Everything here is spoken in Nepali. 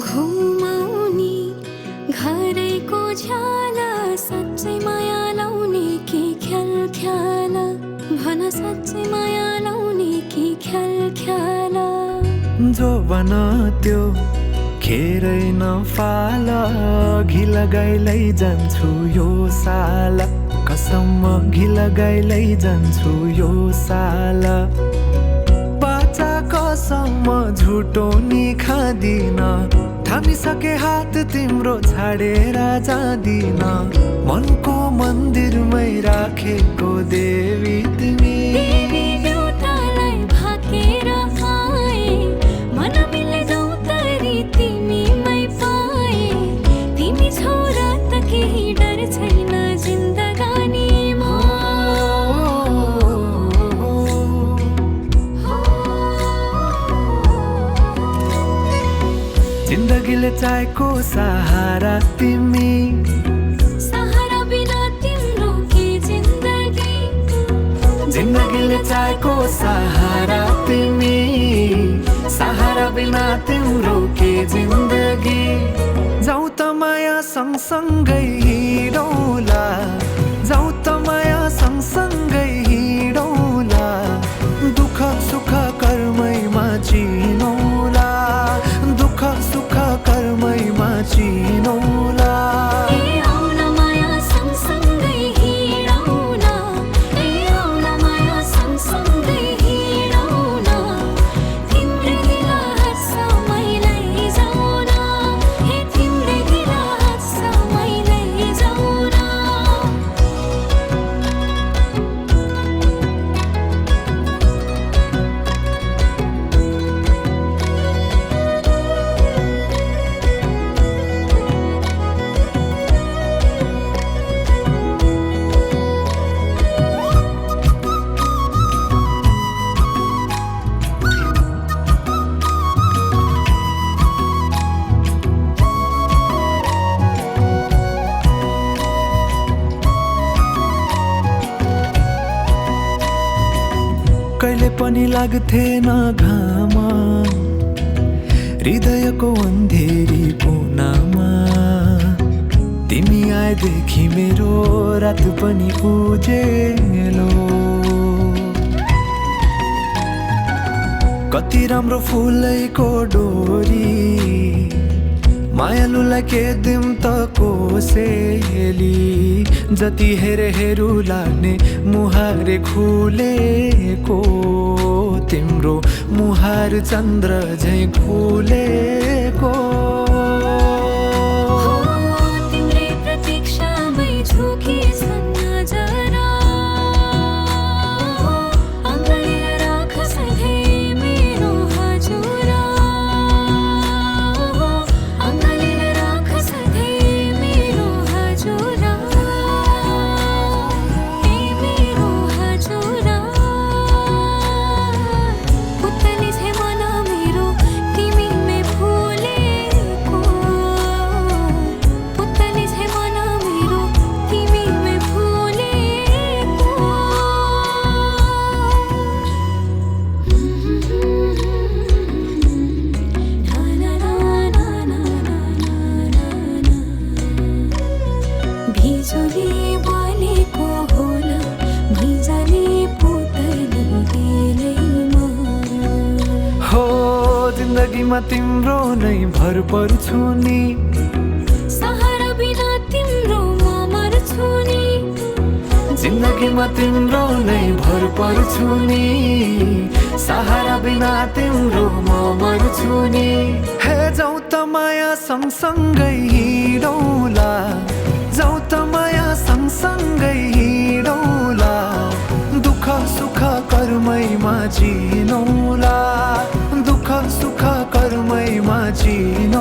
घुमाउने घरैको झ्याला साँच्चै माया लाउने कि ख्याल ख्याल भन साँच्चै माया लाउने कि ख्याल ख्याल जो बना त्यो खेरै नफाल घिल गाइलै जान्छु यो साल कसम घिल गाइलै जान्छु यो साल बाचा कसम झुटो नि खादिन थामिसके हात तिम्रो छाडेर जादिन मनको मन्दिरमै राखेको देवी तिमी जिन्दगीले चाहेको सहारा तिमी सहारा बिना तिम्रो के जिन्दगी जिन्दगीले चाहेको सहारा तिमी सहारा बिना तिम्रो के जिन्दगी जाऊ त माया सँगसँगै हिँडौला जाऊ त माया सँगसँगै हिँडौला दुःख सुख कर्मैमा चिनौला दुःख सुख कर्मैमा चिनौला कहिले पनि लाग्थेन घाम हृदयको अन्धेरी कोनामा तिमी आएदेखि मेरो रात पनि उजेलो कति राम्रो फुलैको डोरी मायालुलाई के दिम त कोसेली जति हेरे हेरु लाग्ने मुहारे खुलेको तिम्रो मुहार चन्द्र झै खुलेको तिम्रै प्रतीक्षामै झुकी नजरा अङ्गालेर राख सधैँ मेरो हजुरा अङ्गालेर राख सधैँ मेरो हजुरा ए मेरो हजुरा पुतली झै मन मेरो तिमीमै फुलेको पुतली झै मन मेरो तिमीमै फुलेको भिजुली बलेको होला भिजले पुतली बेलैमा हो जिन्दगीमा तिम्रो नै भर पर्छु नि सहारा बिना तिम्रो म मर्छु नि जिन्दगीमा तिम्रो नै भर पर्छु नि सहारा बिना तिम्रो म मर्छु नि हे जाऊ त माया सँगसँगै हिँडौला जाऊ त माया सँगसँगै हिँडौला दुःख सुख कर्मैमा चिनौला दुःख सुख कर्मैमा चिनौला